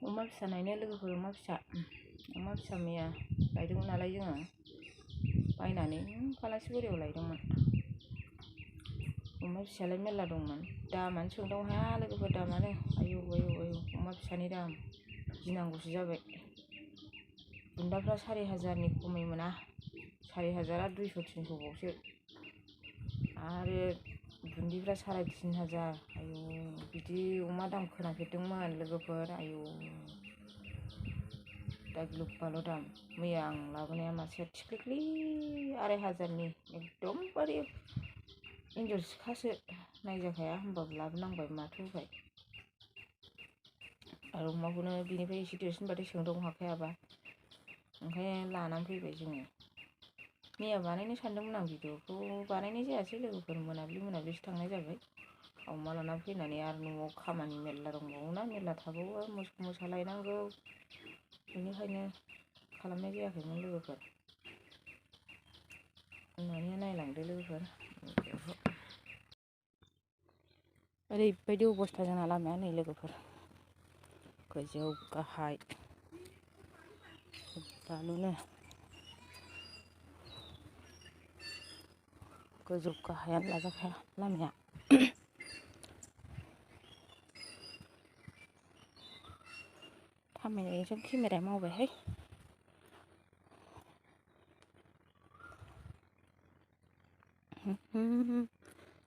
अमा फिसा नायनो लोगोफोर अमा फिसा मैया लायदोंमोन नालाय जोङो बायनानै फालासिगुरियाव लायदोंमोन। अमा फिसायालाय मेरला दंमोन। दामानो सोंदावनो हाया लोगोफोर, दामानो आयौ अमा फिसानि दाम गिनांगौसो जाबाय। बुन्दाफ्रा 4,000नि खमै मोना, 4,000 200-300 बावसो, आरो बुन्दिफ्रा 3,500। आयौ बिदि अमा दाम खोनाफेरदोंमोन लोगोफोर, आयौ दा गिलु बालु दाम। मैया आं लाबोनाया मासेया थिख्लिख्लि 2,500नि, एकदमबारे एन्जर सिखासो नायजाखाया, होमबाबो लाबोनांबाय माथो उफाय। आरो अमाखौनो बिनिफ्राय एसे देरसिनबाथाय सोंदावनो हाखायाबा, ओंखायनो लानानै फैबाय जोङो। मैया बानायनो सानदोंमोन आं, भिडिअखौ बानायनाय जायासै लोगोफोर, मोनाबिलिसो थांनाय जाबाय। अमा लाना फैनानै आरो न'आव खामानि मेरला दंबावोना, मेरला थाबावो, मोसौ मोसा लायनांगौ, बेनिखायनो खालामनाय जायाखैमोन लोगोफोर। न'निया नायलांदो लोगोफोर। ओरैबायदि अबस्था जोंना लामाया नै लोगोफोर, गोजौ गाहाय बालुनो, गोजौ गाहायानो लाजाखाया लामाया। थामायनायजों केमेराया मावबायहाय।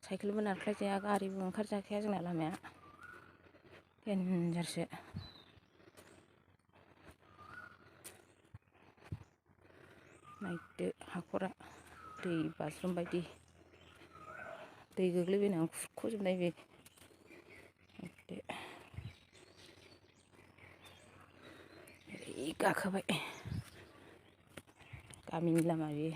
साइकेलबो नारख्लायजाया, गारिबो ओंखारजाखाया, जोंना लामाया देनजारसो। नायदो हाखरा दै बाज्रुम बायदि, दै गोग्लैबायनानै खुरख'जोबनाय बे। ओरै गाखोबाय, गामिनि लामा बे।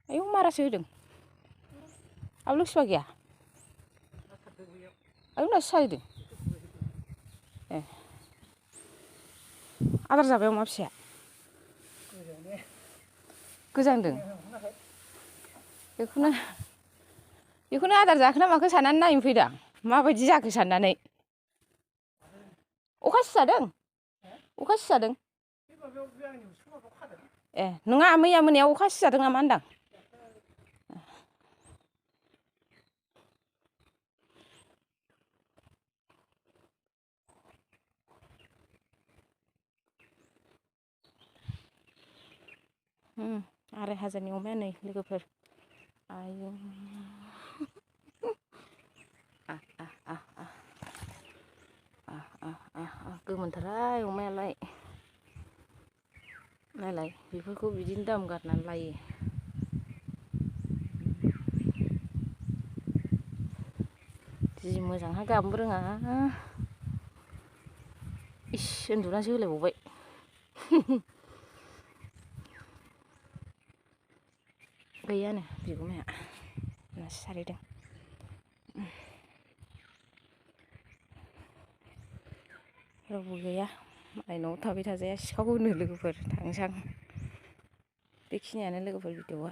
आयौ मारासो होदों, आब लक्ष्मीबा गैया? आयौ दासो साहैदों। ए आदार जाबाय अमा फिसाया? गोजांदों। बेखौनो आदार जाखोना माखो साननानै नायनो फैदां, माबायदि जाखो साननानै। अखा सिजादों? अखा सिजादों? ए नङा, मैया मोनायाव अखा सिजादों नामा होनदां। आराय हाजारनि अमाया नै लोगोफोर, आयौ गोमोनथारहाय अमायालाय। नायलाय बेफोरखौ बिदिनो दाम गारनानै लायो। जि मोजांहाय गाबनोबो रोङा, इस उन्दुनासो होलायबावबाय। गैयानो बिगुमाया, आलासि सारहैदों। रावबो गैया, मालाय न'आव थाबाय थाजाया, सिखाव होनो लोगोफोर, थांसां। बेखिनियानो लोगोफोर भिडिअआ।